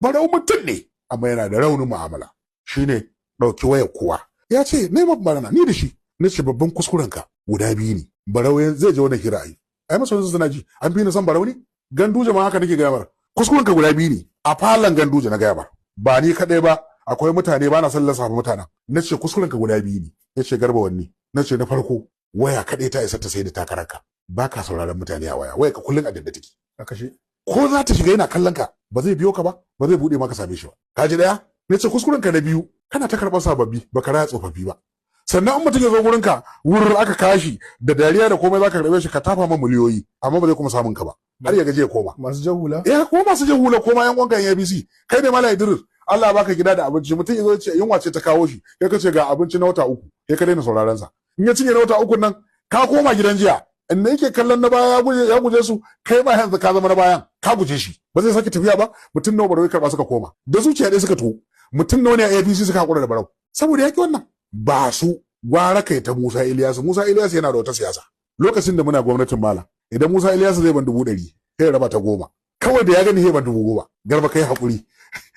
Barau mutum ne, amma yana da raunin mu'amala. Shine ɗauki wayar kowa. Ya ce ne magana ni da shi. Na ce babban kuskurenka guda biyu ne. Barau zai je wannan hira ai. Ai masa wasu suna ji, an fi ni son Barau ne? Ganduje ma haka nake gaya mar. Kuskurenka guda biyu ne. A falon Ganduje na gaya mar. Ba ni kaɗai ba, akwai mutane, ba na son lissafa mutanen. Na ce kuskurenka guda biyu ne. Ya ce Garba wanne? Na ce na farko, waya kaɗai ta isa ta sai da takararka. Ba ka sauraron mutane a waya. Waya ka kullum a danda take. A kashe. Ko za ta shiga yana kallon ka, ba zai biyo ka ba, ba zai buɗe maka same shi ba. Ka ji ɗaya? Na ce kuskuren ka na biyu, kana ta karɓar sababbi, ba ka raya tsofaffi ba. Sannan in mutum ya zo gurin ka wurin aka kashi da dariya da komai, za ka karɓe shi ka tafa ma miliyoyi, amma ba zai kuma samun ka ba har ya gaji ya koma. Masu jan hula. Eh, ko masu jan hula ko ma yan uwanka yan APC. Kai ne Malam Idris, Allah ya baka gida da abinci, mutum ya zo ya ce yunwa ce ta kawo shi, kai ka ce ga abinci na wata 3, kai ka daina sauraron sa. In ya cinye na wata 3 nan, ka koma gidan jiya. In yake kallon na baya ya guje su, kai ma yanzu ka zama na bayan, ka guje shi, ba zai sake tafiya ba. Mutum nawa Barau ya karba suka koma da zuciya ɗaya suka to? Mutum nawa ne a APC suka hakura da Barau saboda yaki wannan? Ba su gwara kai ta Musa Ilyasu. Musa Ilyasu yana da wata siyasa. Lokacin da muna gwamnatin Malam, idan Musa Ilyasu zai ban 100,000, sai ya raba ta 10 kawai. Da ya gani sai ban 10,000. Garba, kai hakuri,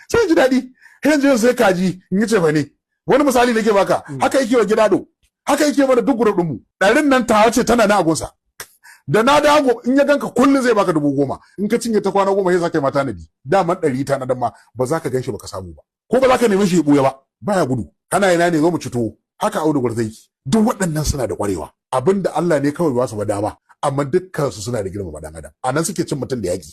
sai ji daɗi, sai yanzu sai kaji in yi cefa ne. Wani misali nake baka, haka yake wa Gidado, haka yake mana duk group ɗinmu. 100n nan tawa ce, tana na agunsa. Da na dago, in ya ganka kullum zai baka 10,000. In ka cinye ta kwana 10, sai saka mata tanadi daman 100 ta na dan ma ba za ka ganshi baka samu ba, ko ba za ka nemi shi ya buya ba, baya gudu. Kana ina ne? Zo mu ci tuwo. Haka Audu Gwarzai. Duk waɗannan suna da ƙwarewa, abinda Allah ne kawai ba su ba dama, amma dukkan su suna da girmama dan adam. A nan suke cin mutum da yaki.